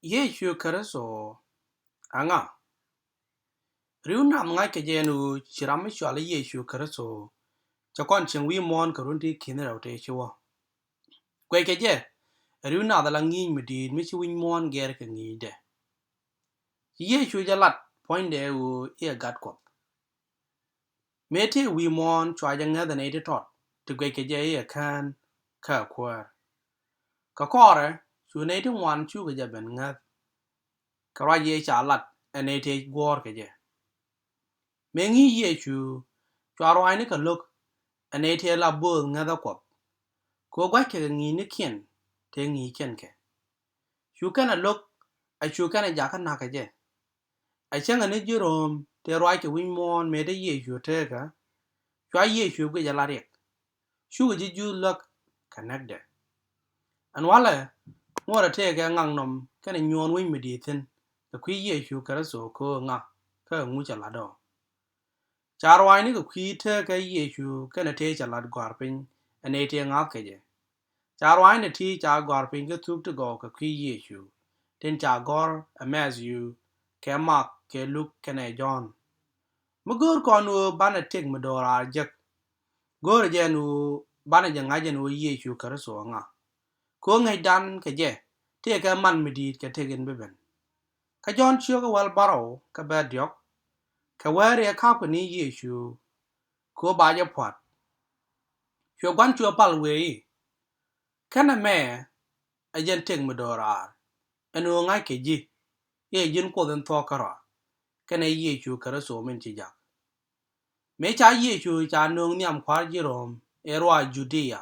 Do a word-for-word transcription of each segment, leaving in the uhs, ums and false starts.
Yecu Kritho aŋa? Ri̱w nath ŋa̱ckɛ jɛ ɛn ɣöö ci ram mi cɔal i̱ Yecu Kritho cɛ kɔn cieŋ wi̱i̱ muɔ̱ɔ̱n kɛ run ti ki̱n rɛw tëë ci wä. Guɛckɛ jɛ, ri̱w nath ala ŋi̱i̱c mi di̱i̱t mi ci wi̱i̱ muɔ̱ɔ̱n gɛr kɛ ŋi̱i̱cdɛ. Ci Yecu jɛ lat puɔ̱nydɛ ɣöö i̱ ɛ Gat Kuɔth. Mëë tëë wi̱i̱ muɔ̱ɔ̱n cua jɛ ŋäth ɛ nɛy ti tɔt ti guɛckɛ jɛ i̱ ɛ kään kä ɛ kuäär. Kɛ kɔrɛ cu nɛy ti ŋuan cukɛ jɛ ben ŋäth. Kɛ ruac yɛ ca lat ɛ nɛy tëë guɔ̱ɔ̱r kɛ jɛ. Mëë ŋi̱i̱c Yecu cua ruaacni kɛ lo̱k ɛ nɛy tëë la bööth ŋäthä Kuɔth. Kɛ ɣöö gua̱ckɛ kɛ ŋi̱i̱cnikiɛn tëë ŋi̱i̱c kɛn kɛ. Cu kɛn ɛ lo̱k, a cu kɛn ɛ jakä na̱k kɛ jɛ. A cäŋɛ ni ji̱ Rom tëë ruac kɛ wi̱c muɔ̱ɔ̱n mëë te Yecu teekä, cua Yecu guic ala riɛk. Cukɛ ji̱ Juudh läk kɛ näkdɛ. Ɛn walɛ, ŋuɔ̱rɛ tëëkɛ ŋaknɔm kɛnɛ nyuɔ̱ɔ̱n wi̱c mi di̱i̱t thi̱n kɛ kui̱ Yecu Kritho kɛ ɣöö ŋa kä ɛ ŋu cɛ lat ɔ. Ca ruaacni kɛ kui̱ teekä Yecu kɛnɛ tëë cɛ lat gɔ̱a̱r piny ɛ nɛy tëë ŋa̱th kɛ jɛ. Ca ruaacni ti ca gɔ̱a̱r piny kä thuk ti gɔw kɛ kui̱ Yecu tin ca gɔ̱r ɛ Mɛthiu kɛ Mak kɛ Luk kɛnɛ Jɔ̱ɔ̱n. Mi go̱o̱r kɔn ɣöö banɛ tëk mi do̱raar jek, go̱o̱rɛ jɛ ɛn ɣöö banɛ jɛ ŋa̱c ɛn ɣöö Yecu Kritho aŋa. Kɛ ɣöö ŋäcdan kɛ jɛ tëëkɛ man mi di̱i̱t kɛ tëk in bi ben. Kä Jɔ̱ɔ̱n ciökä wäl bärɔw kä bɛr diɔ̱k, kɛ wäär ëë ka̱pkɛ ni Yecu kɛ ɣöö ba jɛ pua̱t. Cuɛ gua̱n cuɛ pal wëë i̱, kɛnɛ mɛ ɛ jɛn tëk mi do̱raar ɛn ɣöö ŋa̱ckɛ ji̱ i̱ ɛ ji̱n Kuoth in thuɔ̱k kärɔa kɛnɛ Yecu Kritho min ci jak. Mëë ca Yecu ca nööŋ nhiam kua̱r ji̱ Rom ëë ruac Judia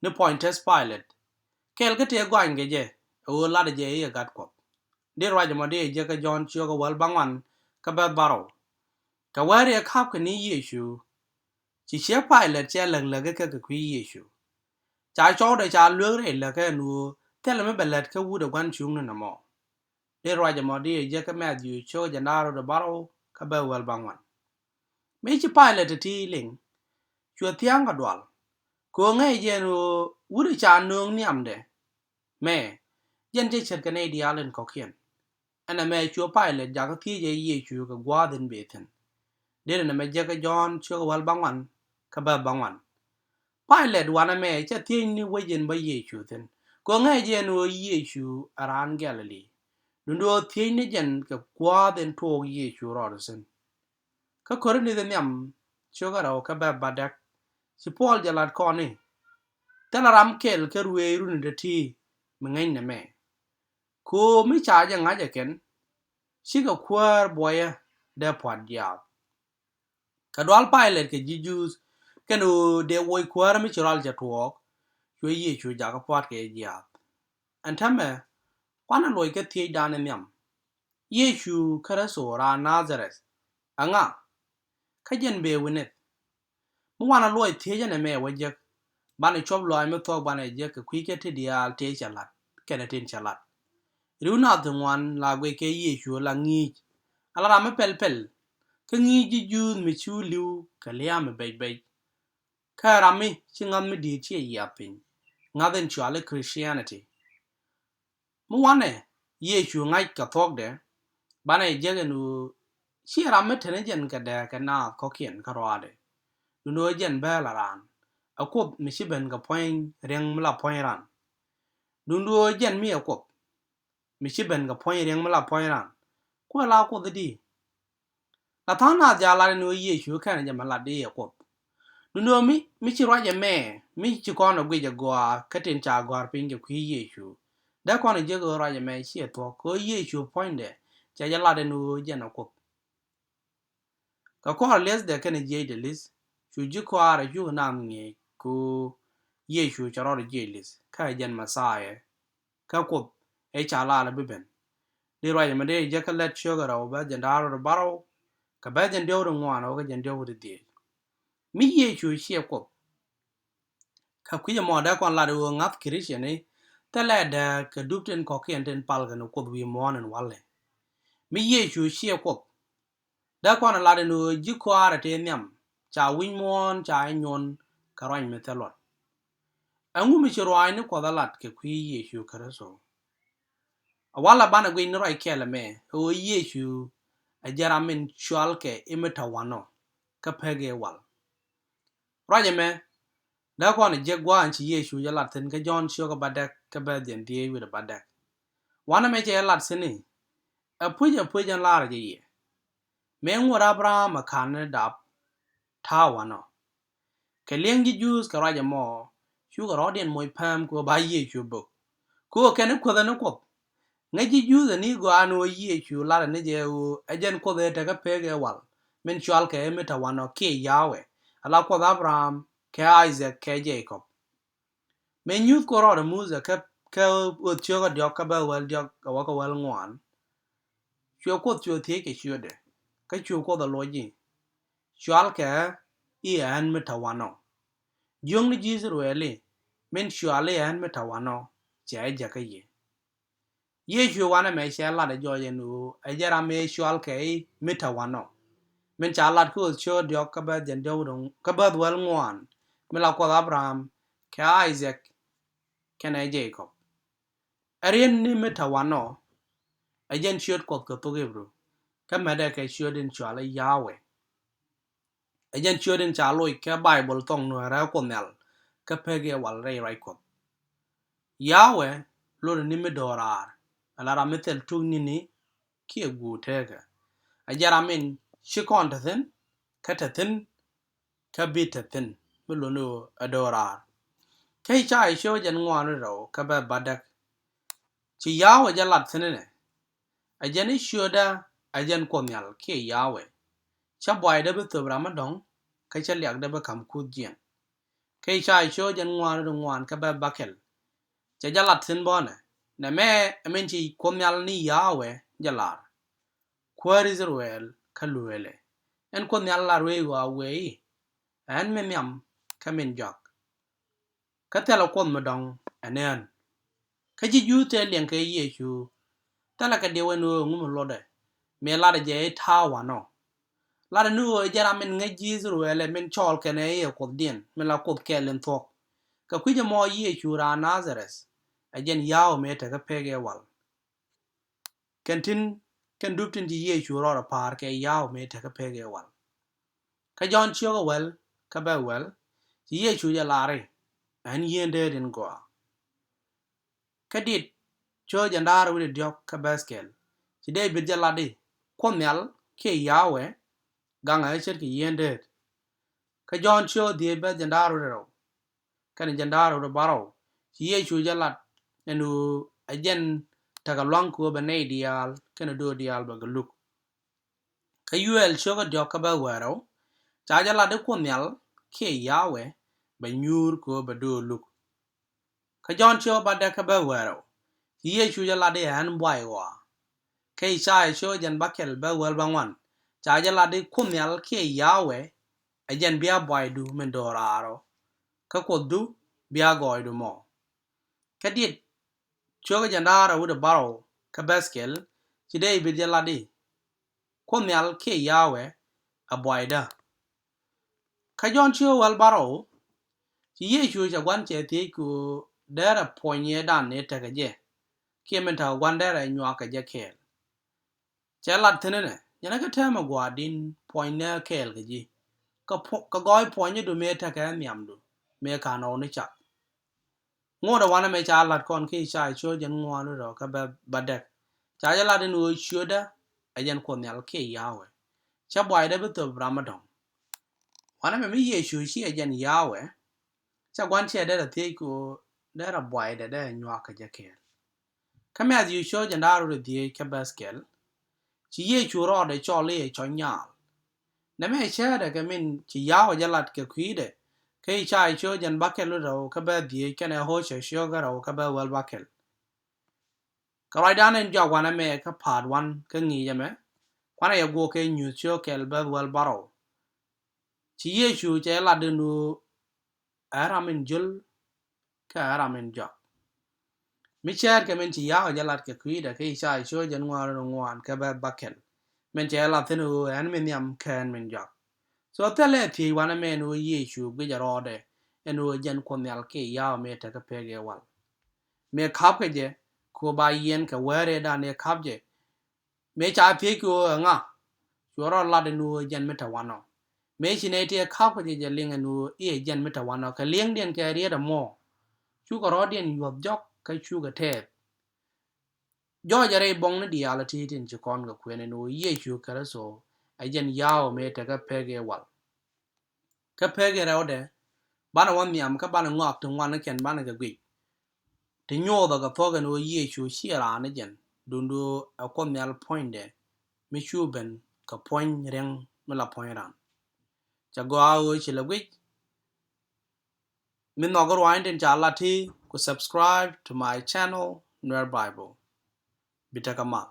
ni Pontius Pilate, kɛɛl kä tëë gɔanykɛ jɛ ɛ ɣöö latdɛ jɛ i̱ ɛ Gat Kuɔth. Dee ruac ɛmɔ dee jek kä Jɔ̱ɔ̱n ciökä wäl bäŋuan kä bɛr bärɔw. Kɛ wäär ëë ka̱pkɛ ni Yecu, ci ciek Pilate cɛ läk läk kä kɛ kui̱ Yecu. Ca cɔwdɛ ca luek rɛy läk kä ɛn ɣöö thilɛ mi bɛ lät kä wut ɛ gua̱n cuŋni nɔmɔ. Dee ruac ɛmɔ dee jek kä Mɛthiu ciökä jiɛn da̱ŋ rɛw bärɔw kä bɛr wäl bäŋuan. Mëë ci Pilate ti liŋ, cuɛ thia̱a̱ŋ kɛ dual. Kɛ ɣöö ŋäcɛ jɛ ɛn ɣöö wut ɛ ca nööŋ nhiamdɛ mɛ, jɛn cɛ ce̱tkɛ nɛy diaal in kɔ̱kiɛn. Ɛn ɛmɛ cuɛ Pilate jakä thiec ɛ Yecu kɛ gua̱a̱th in bëë thi̱n. Dee ɛn ɛmɛ jek kä Jɔ̱ɔ̱n ciökä wäl bäŋuan kä bɛr bäŋuan. Pilate wanɛ mɛ cɛ thiec ni wec in bä Yecu thi̱n. Kɛ ɣöö ŋäcɛ jɛ ɛn ɣöö Yecu ɛ raan Galili. Duundɛ ɣöö thiec ni jɛn kɛ gua̱a̱th in tuɔɔk Yecu rɔɔdɛ thi̱n. Kä Korinth nhiam ciökä rɛw kä bɛr bädäk, ci Puɔl jɛ lat kɔn i̱, thilɛ ram kɛl kä ruëëc runi dee ti mi ŋäcnɛ mɛ. Kɛ ɣöö mi ca jɛ ŋa̱c ɛ kɛn, cikɛ kuäär buɔyä dee pua̱t jiaath. Kɛ dual Pilate kɛ ji̱ Juudh kɛn ɣöö dee woc kuäärä mi ci rual cɛ tuɔɔk, cuɛ Yecu jakä pua̱t kɛ jiaath. Ɛn täämɛ, kuanɛ luɔc kä thiecdan in nhiam. Yecu Kritho raan Nadharɛth aŋa? Kä jɛn bëë wi̱nith. Mi wanɛ luɔc thiec ɛn ɛmɛ wä jek, banɛ cuɔp lɔaac mi thuɔ̱k banɛ jek kɛ kui̱ kä ti diaal tëë cɛ la̱t kɛnɛ tin cɛ la̱t. Ri̱w nath ti ŋuan la guic kɛ Yecu la ŋi̱i̱c ala ram mi pɛl pɛl kä ŋi̱i̱c ji̱ Juudh mi cu li̱w kɛ lia̱a̱ mi bec bec. Kä ram mi ci ŋa̱th mi di̱i̱t ciɛ yiath piny, ŋa̱th in cɔal i̱ Christianity. Mi wanɛ Yecu ŋa̱c kɛ thuɔ̱kdɛ, banɛ jek ɛn ɣöö ciɛ ram mi te ni jɛn kɛ dääk kɛ naath kɔ̱kiɛn kä ruaadɛ. Duundɛ ɣöö jɛn bääl a raan, ɛ Kuoth mi ci ben kɛ puɔ̱ny riɛŋ mi la puɔ̱ny ran. Duundɛ ɣöö jɛn mi ɛ Kuoth mi ci ben kɛ puɔ̱ny riɛŋ mi la puɔ̱ny ran, kuɛ la Kuoth i̱di? La tha̱a̱ŋ naath jaa lat ɛn ɣöö Yecu kɛnɛ jɛ mi lat i̱ ɛ Kuoth. Duundɛ ɣöö mi, mi ci ruac ɛmɛ, mi ci kɔn ɛ guic ɛ gɔaa kä tin ca gɔ̱a̱r piny kɛ kui̱ Yecu, dee kɔn ɛ jek ɣöö ruac ɛmɛ ciɛ thuɔ̱k kɛ ɣöö Yecu puɔ̱nydɛ cɛ jɛ lat ɛn ɣöö jɛn ɛ Kuoth. Kɛ kɔr li̱ethdɛ kɛnɛ jiecdɛ li̱th, cu ji̱ kɔaarɛ cukɛ naath ŋi̱eec kɛ ɣöö Yecu cɛ rɔɔdɛ jiec li̱th kä ɛ jɛn Mɛthia kä Kuoth ëë ca lar i̱ bi ben. Dee ruac ɛmɛ dee jek kä Lät ciökä rɛw bɛ̈th jiɛn da̱ŋ rɛw bärɔw kɛ bɛ̈th jiɛn diɔ̱k ti ŋuan ɛ wä kä jiɛn diɔ̱k ti dhieec. Mi Yecu ciɛ Kuoth, kä kui̱c ɛmɔ dee kɔn lat ɣöö ŋa̱th Christian i̱ thilɛ dääk kɛ dup tin kɔ̱kiɛn tin pal kɛn Kuoth wi̱i̱ muɔ̱ɔ̱n in walɛ. Mi Yecu ciɛ Kuoth, dee kɔn ɛ lat ɛn ɣöö ji̱ kɔaarɛ tëë nhiam ca wi̱c muɔ̱ɔ̱n ca jɛ nyuɔn kɛ ruac mi thil luɔt. Ɛŋu mi ci ruaacni Kuɔth ɛ lat kɛ kui̱ Yecu Kritho? A walɛ banɛ guic ni ruac kɛl ɛmɛ ɛ ɣöö Yecu ɛ jɛn ram min cɔalkɛ i̱ mi te wanɔ kä pek ëë wal. Ruac ɛmɛ dee kɔn ɛ jek gua̱a̱th in ci Yecu jɛ lat thi̱n kä Jɔ̱ɔ̱n ciökä bädäk kä bɛth jiɛn dhieec wi̱cdɛ bädäk. Wanɛ mɛ cɛ jɛ lat thi̱n i̱, ɛ puc, ɛ puc, ɛn lar jɛ yɛ, mëë ŋuɔ̱t Abraham ɛ ka̱n ni dap, ta̱a̱ wanɔ. Kɛ li̱eŋ ji̱ Juudh kɛ ruac ɛmɔ, cukɛ rɔ̱diɛn moc pääm kɛ ɣöö ba Yecu bök. Kɛ ɣöö kɛn i̱ kuäthä ni Kuoth. Ŋäc ji̱ Juudh ɛ ni gɔaa ɛn ɣöö Yecu latdɛ ni jɛ ɣöö ɛ jɛn Kuoth ëë tekä pek ëë wal, min cɔalkɛ i̱ mi te wanɔ kiɛ Yahweh, ala Kuoth Abraham kɛ Isaac kɛ Jacob. Mëë nyuthkɛ rɔɔdɛ Muthɛ kä, kä Ɣöth ciökä diɔ̱k kä bɛth wäl diɔ̱k kɛ wä kä wäl ŋuan, cuɛ Kuoth cuɛ thiec kɛ ciötdɛ, kä cu Kuoth ɛ loc i̱, cɔalkɛ i̱ ɛ ɣän mi te wanɔ. Jiökni ji̱ I-thɛ-rɛl i̱, min cɔal i̱ ɛ ɣän mi te wanɔ, cɛ jɛ jäkä yɛ. Yecu wanɛ mɛ cɛ lat ɛ jɔɔc ɛn ɣöö ɛ jɛn ram ëë cɔalkɛ i̱ mi te wanɔ, min ca lat kä Ɣöth ciökä diɔ̱k kä bɛth jiɛn diɔ̱k wi̱cdɛ, kä bɛth wäl ŋuan, mi la Kuoth Abraham kɛ Isaac kɛnɛ Jacob. Ɛ riet ni mi te wanɔ, ɛ jɛn ciöt Kuɔth kɛ thok Ibru, kä mɛtdɛ kɛ ciöt in cɔal i̱ Yahweh. Ɛ jɛn ciöt in ca loc kɛ Baibol thɔŋ Nuäärä ɛ Kuoth Nhial kä pek ëë wal rɛy ruac Kuɔth. Yahweh lotdɛ ni mi do̱raar, ala ram mi thil tuk ni̱ni kiɛ guur teekä. Ɛ jɛn ram min ci kɔn te thi̱n, kä te thi̱n, kä bi te thi̱n, mi lot ni ɣöö ɛ do̱raar. Kä Ithaya ciökä jiɛn ŋuan wi̱cdɛ rɛw kä bɛth bädäk, ci Yahweh jɛ lat thi̱n inɛ, ɛ jɛn i̱ ciötdä ɛ jɛn Kuoth Nhial kiɛ Yahweh. Cä buaydä bi thöp ram mi dɔ̱ŋ, kä cä liakdä bi ka̱m kuth jiɛn. Kä Ithaya ciökä jiɛn ŋuan wi̱cdɛ ŋuan kä bɛth bäkɛl, cɛ jɛ lat thi̱n bä inɛ, nɛmɛ ɛ min ci Kuoth Nhial ni Yahweh jɛ lar, Kuäär I-thɛ-rɛl kä lueelɛ. Ɛn Kuoth Nhial lar wee ɣɔaa wee i̱, ɛ ɣän min nhiam kä min jɔak, kä thilɛ Kuoth mi dɔ̱ŋ ɛ ni ɣän. Kä ji̱ Juudh tëë liɛŋkɛ Yecu, thilɛ kɛ diw ɛn ɣöö ɛŋu mi lotdɛ, mëë latdɛ jɛ i̱ ta̱a̱ wanɔ. Latdɛ ni ɣöö ɛ jɛn ram min ŋäc ji̱ I-thɛ-rɛl ɛ min cɔɔl kɛnɛ i̱ ɛ Kuothdiɛn, min la Kuoth kɛl in thuɔ̱k. Kɛ kui̱c ɛmɔ Yecu raan Na-dha-rɛth, ɛ jɛn Yahweh mëë tekä pek ëë wal. Kɛn tin, kɛn dup tin ci Yecu rɔɔdɛ pa̱a̱r kɛ Yahweh mëë tekä pek ëë wal. Kä Jɔ̱ɔ̱n ciökä wäl kä bɛth wäl, ci Yecu jɛ lar i̱, ɛ ɣän yieen deet in gɔaa. Kä Dit ciökä jiɛn da̱ŋ rɛw wi̱cdɛ diɔ̱k kä bɛth kɛl, ci Dee-bid jɛ lat i̱, Kuoth Nhial kiɛ Yahweh, gaŋɛ ɣä ce̱tkɛ yieen deet. Kä Jɔ̱ɔ̱n ciökä dhieec bɛth jiɛn da̱ŋ rɛw wi̱cdɛ rɛw kɛnɛ jiɛn da̱ŋ rɛw wi̱cdɛ bärɔw, ci Yecu jɛ lat ɛn ɣöö ɛ jɛn tekɛ lua̱ŋ kɛ ɣöö bɛ nɛy diaal kɛnɛ döör diaal bɛ kɛ luk. Kä Yo-el ciökä diɔ̱k kä bɛth wäl rɛw, ca jɛ lat i̱ Kuoth Nhial kiɛ Yahweh bɛ nyuur kɛ ɣöö bɛ döör luk. Kä Jɔ̱ɔ̱n ciökä bädäk kä bɛth wäl rɛw, ci Yecu jɛ lat i̱ ɛ ɣän buay ɣɔaa. Kä Ithaya ciökä jiɛn bäkɛl bɛth wäl bäŋuan, ca jɛ lat i̱ Kuoth Nhial kiɛ Yahweh ɛ jɛn bia buaydu min do̱raar ɔ, kä Kuothdu bia gɔɔydu mɔ. Kä Dit ciökä jiɛn da̱ŋ rɛw wi̱cdɛ bärɔw kä bɛth kɛl, ci Dee-bid jɛ lat i̱, Kuoth Nhial kiɛ Yahweh ɛ buaydä. Kä Jɔ̱ɔ̱n ciökä wäl bärɔw, ci Yecu cɛ gua̱n cɛ thiec kɛ ɣöö derɛ puɔ̱ny ëëdan ëë tekɛ jɛ, kiɛ min tekɛ gua̱n derɛ nyuak kɛ jɛ kɛɛl. Cɛ lat thi̱n inɛ, jɛn ɛ kɛ täämɛ gua̱a̱r di̱n puɔ̱ny nɛ kɛɛl kɛ ji̱. Kɛ pu-, kɛ gɔɔy puɔ̱nydu mëë tekɛ nhiamdu, mëë ka̱n ɣɔw ni cak. Ŋotdɛ wanɛ mɛ ca lat kɔn kä Ithaya ciökä jiɛn ŋuan wi̱cdɛ rɛw kä bɛth bädäk. Ca jɛ lat ɛn ɣöö ciötdä ɛ jɛn Kuoth Nhial kiɛ Yahweh. Cä buaydä bi thöp ram mi dɔ̱ŋ. Wanɛ mɛ mi Yecu /ciɛ jɛn Yahweh, cɛ gua̱n cɛ derɛ thiec kɛ ɣöö derɛ buaydɛ dee nyuak kɛ jɛ kɛɛl. Kä Mɛ̈thiw ciökä jiɛn da̱ŋ rɛw wi̱cdɛ dhieec kä bɛth kɛl, ci Yecu rɔɔdɛ cɔl i̱ ɛ cɔc nyaal. Nɛmɛ cäätdɛ kɛ min ci Yahweh jɛ lat kɛ kui̱dɛ kä Ithaya ciökä jiɛn bäkɛl wi̱cdɛ rɛw kä bɛth dhieec kɛnɛ Hoca ciökä rɛw kä bɛth wäl bäkɛl. Kɛ ruacdan in jɔak wanɛ mɛ kä part one kä ŋi̱i̱c ɛmɛ, kuanɛ yɛ guɔk kɛ Nyuuth ciökä kɛl bɛth wäl bärɔw. Ci Yecu cɛ lat ɛn ɣöö ɛ ram in jiöl kä ɛ ram in jɔak. Mi cäätkɛ min ci Yahweh jɛ lat kɛ kui̱dɛ kä Ithaya ciökä jiɛn ŋuan wi̱cdɛ ŋuan kä bɛth bäkɛl, min cɛ lat thi̱n ɣöö ɛ ɣän min nhiam kä ɛ ɣän min jɔak. So thilɛ thiec wanɛ mɛ ɛn ɣöö Yecu guicɛ rɔɔdɛ ɛn ɣöö jɛn Kuoth Nhial kiɛ Yahweh mëë tekä pek ëë wal. Mëë ka̱pkɛ jɛ, Go̱o̱r ba yiɛn kɛ wäär ëëdan ëë ka̱p jɛ. Mëë ca thiec kɛ ɣöö ɛ ŋa, cuɛ rɔ lat ɛn ɣöö jɛn mi te wanɔ. Mëë ci nɛy ti ɛ ka̱p kɛ jɛ jɛ liŋ ɛn ɣöö i̱ ɛ jɛn mi te wanɔ, kɛ li̱eŋdiɛn kɛ riet ɛmɔ, cukɛ rɔɔdiɛn yuɔth jɔk kä cukɛ tɛɛth. Jɔɔc ɛ rɛy buɔ̱ŋni diaal ɛ ti̱ti̱ tin ci kɔn kɛ kuɛn ɛn ɣöö Yecu Kritho ɛ jɛn Yahweh mëë tekä pek ëë wal. Kä pek in rɛwdɛ, banɛ wä nhiam kä banɛ ŋɔak ti ŋuan ni kɛn banɛ kɛ guic. Ti nyothɛ kɛ thuɔ̱k ɛn ɣöö Yecu /ciɛ raan ni jɛn, duundɛ ɣöö ɛ Kuoth Nhial puɔ̱nydɛ mi cu ben kɛ puɔ̱ny riɛŋ mi la puɔ̱ny raan. Cɛ gɔaa ɣöö ci lɛ guic. Mi nhɔk ruaacni tin ca lat ti ku subscribe to my channel Nuer Bible. Bi tekɛ mal.